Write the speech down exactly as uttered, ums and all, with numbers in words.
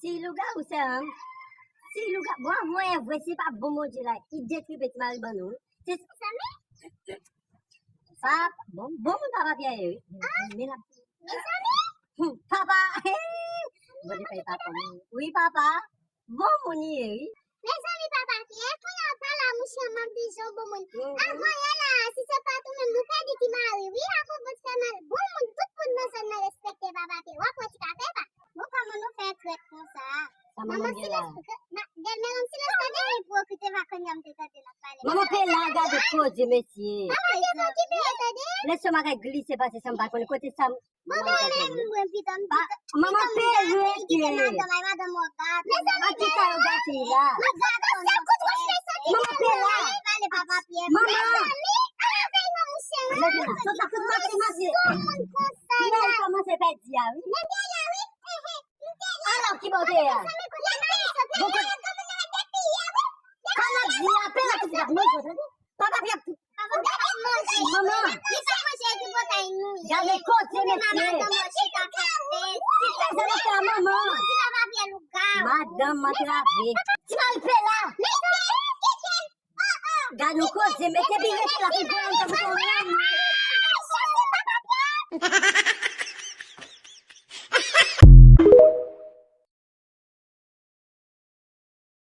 Ti lougawou sè an. Ti lougawou. Bon, mwen vre, si pa bon Bondye la, ki detwi peti mari ban nou. Se sa, men. Sa bon, bon moun papa Pyè ye, wi. Men la. Mezanmi. Hum, papa. Bon, li fè papa. Wi, papa. Bon moun li ye, wi. Mezanmi, papa Pyè, kounye a pa la, mouche, m ap di jan bon moun. Avan yè la, si se pa t ou menm, nou pèdi ti mari, wi, akoz vant fè mal. Bon moun, tout moun nan zòn nan respekte papa Pyè. W ap wè ti kafe pa. Bon, kòman nou fè trèt konsa? Sa manman gen la. Manman silans, gèl, men silans, tande, ipokrit, e pa kounye a m te tande l ap pale. Manman Pyè la, gade koze, mesye. Manman, te okipe, tande. Lè sè m a kay glise pase san m pa konnen kote sa m. Bon, men mwen menm mwen pitan m pitan. Manman Pyè rete. Madanm ay madanm mwen gate. Mezanmi, a ki sa yo gate la? Manman Pyè la. Pale papa Pyè. Manman. Mezanmi, a la vèy non mouche. Mezanmi, sa ta fout pase, mesye. Moun konsa la. Kòmanse pèdi a, wi. Mwen te la, wi. Alò, ki bò w te ye a? Bon, kote, sa n ap di a, apèl la tout ap manje, tande? Papa Pyè ap tout. Manman. Gade koze, mesye. Ki fè sa, manman? Madanm antrave. Ti mari Pyè la. Gad yon koze, mete pi rete la pou pran yon tankou yon moun.